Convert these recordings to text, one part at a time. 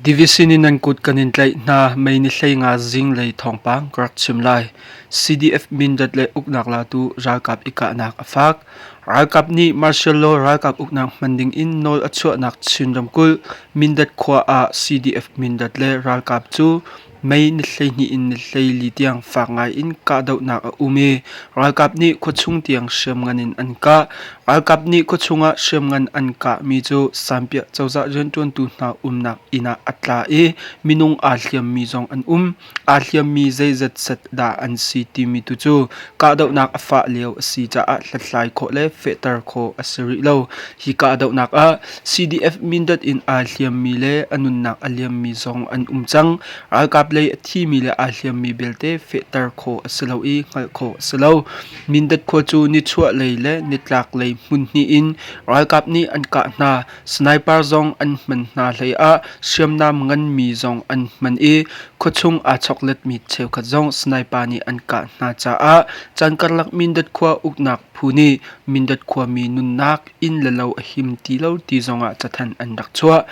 Division in nan kut kan in tlaih hna. May ni 15 zinglei thawngpang ka rak chim lai. CDF Mindat le uknak latu ralkap i kahnak a fak. Ralkap nih martial law ralkap uknak hman ding in nawl a chuahnak Chin ramkulh Mindat khua ah CDF Mindat le ralkap cu May ni 12 in ni 14 tiang fak ngai in kahdohnak a um i ralkap nih khuachung tiang hriamngan in an kah. Ralkap nih khuachung ah hriamngan an kahmi cu Sanpiah cozah rianṭuantu hna umnak inn ah a tla i minung aa hliammi zong an um. Aa hliammi zeizat set dah an si timi tu cu kahdohnak a fah lio a si caah hlathlai khawh le fehter khawh a si rih lo. Hi kahdohnak ah CDF Mindat in aa hliammi le a nunnak a liammi zong an um cang. Ralkap lei a thimi le aa hliammi belte fehter khawh a si lo i hngalh khawh a si lo. Mindat khua cu nichuahlei le nitlaklei hmun hnih in ralkap nih an kah hna. Sniper zong an hman hna hleiah hriamnam nganmi zong an hman i khuachung aa chokletmi cheukhat zong sniper nih an kah hna caah caan karlak Mindat khua uknak phu nih Mindat khuami nunnak inn le lo a him ti lo ti zongah cathanh an rak chuah.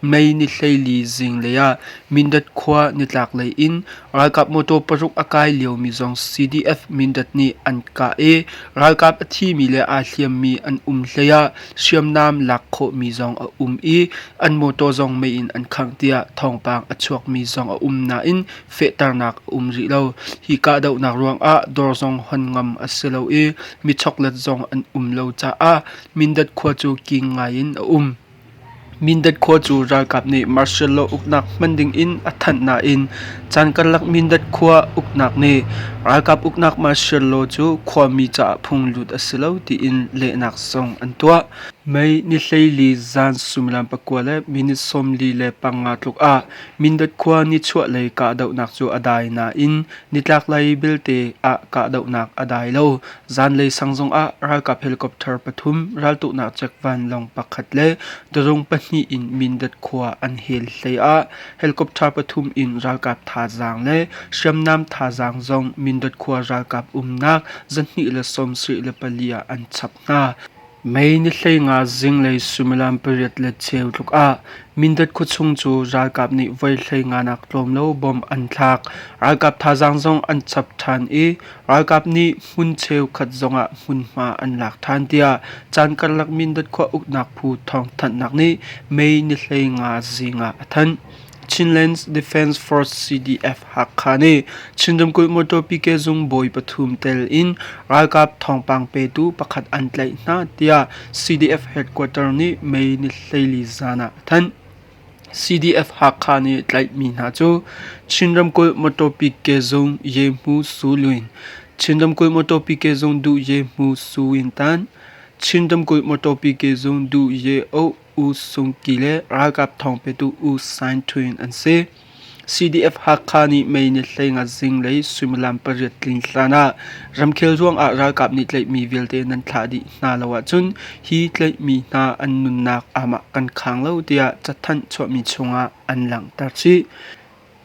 May ni 14 zinglei ah Mindat khua nitlaklei in ralkap motor paruk a kai liomi zong CDF Mindat nih an kah i ralkap a thimi le aa hliammi an um hlei ah hriamnam lak khawhmi zong a um i an motor zong mei in an khangh tiah thawngpang a chuakmi zong a um nain fehternak a um rih lo. Hi kahdohnak ruangah dawr zong hon ngam a si lo i mi choklet zong an um lo caah Mindat khua cu king ngai in a um. Mindat khua cu ralkap nih martial law uknak hman dingin a thanh nain caan karlak Mindat khua uknak nih ralkap uknak martial law cu khuami caah phung lut a si lo tiin lehnak zong an tuah. May ni 14 zan suimilam 9 le minute 45 tluk ah Mindat khua nichuahlei kahdohnak cu a dai nain nitlaklei belte ah kahdohnak a dai lo. Zanlei sang zongah ralkap helicopter pathum, raltuknak cek vanlawng pakhat le drone pahnih in Mindat khua an hel hlei ah helicopter pathum in ralkap thazaang le hriamnam thazaang zong Mindat khua ralkap umnak 274 ah an chap hna. May ni 15 zinglei suimilam 8:15 tluk ah Mindat khuachung cu ralkap nih voi 15 nak tlawm lo bomb an thlak. Ralkap thazaang zong an chap ṭhan i ralkap nih hmun cheukhat zongah hmunhma an lak ṭhan tiah caan karlak Mindat khua uknak phu thawngthanhnak nih May ni 15 zing ah a thanh. Chinland Defence Force CDF Hakha nih Chin ramkulh motor PK zung bawi pathum tel in ralkap thawngpang petu pakhat an tlaih hna tiah CDF headquarter nih May ni 14 zan ah a thanh. CDF Hakha nih tlaihmi hna cu Chin ramkulh motor PK zung Ye Hmu Su Lwin, Chin ramkulh motor PK zung Duh Ye Hmu Su Win Tan, Chin ramkulh motor PK zung Duh Ye Oh U Sung Kyi le ralkap thawngpetu U Sein Htun an si. CDF Hakha nih May ni 15 zinglei suimilam 8 tlin hlan ah ramkhel ruangah ralkap nih tlaihmi vialte nan thlah dih hna lo ahcun hi tlaihmi hna an nunnak aamah kan khang lo tiah cathanh chuahmi chungah an langhter chih.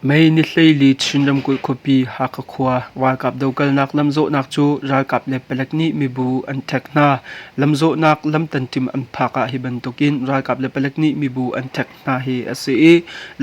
May ni 14 Chin ramkulh khuapi Hakha khua ralkap dokalnak lamzawhnak cu ralkap le palek nih mibu an ṭhek hna. Lamzawhnak lam tanṭim an phak ah hi bantukin ralkap le palek nih mibu an ṭhek hna hi a si i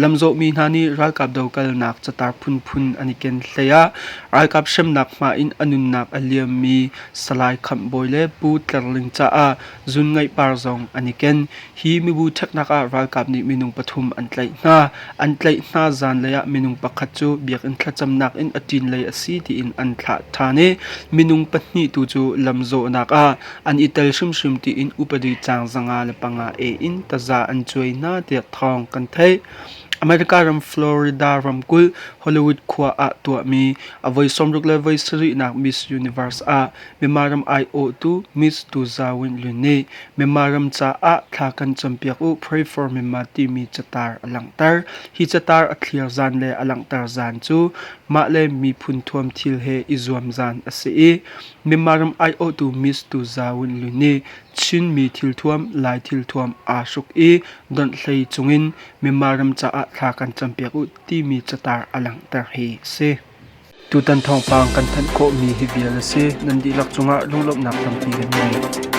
lamzawhmi hna nih ralkap dokalnak catar phunphun an i ken hlei ah ralkap hremnak hma in a nunnak a liammi Salai Khamh Bawi le Pu Tler Ling caah zunngaih par zong an i ken. Hi mibu ṭheknak ah ralkap nih minung pathum an tlaih hna. An tlaih hna zanlei ah minung pakhat cu biakinn thlacamnak in a ṭin lei a si tiin an thlah ṭhan i minung pahnih tu cu lamzawhnak ah an i tel hrimhrim tiin upadi caang 505 A in taza an cuai hna tiah thawng kan theih. America ram Florida ramkulh Hollywood khua ah tuahmi a voi 60 le voi sarihnak Miss Universe ah Myanmar ram aiawhtu Miss Tuza Win Lwin nih Myanmar ram caah thla kan campiak u Pray for Myanmar timi catar a langhter. Hi catar a thlir zan le a langhter zan cu mah le miphun thuam thil he i zuam zan a si i Myanmar ram aiawhtu Miss Tuza Win Lwin nih Chinmi thilthuam Lai thilthuam aa hruk i donhhlei cungin Myanmar ram caah thla kan campiak u timi catar a langhter hi a si. Tutan thawngpang kan thanh khawhmi hi vial a si. Nan dihlak cungah lunglawmhnak tampi kan ngei.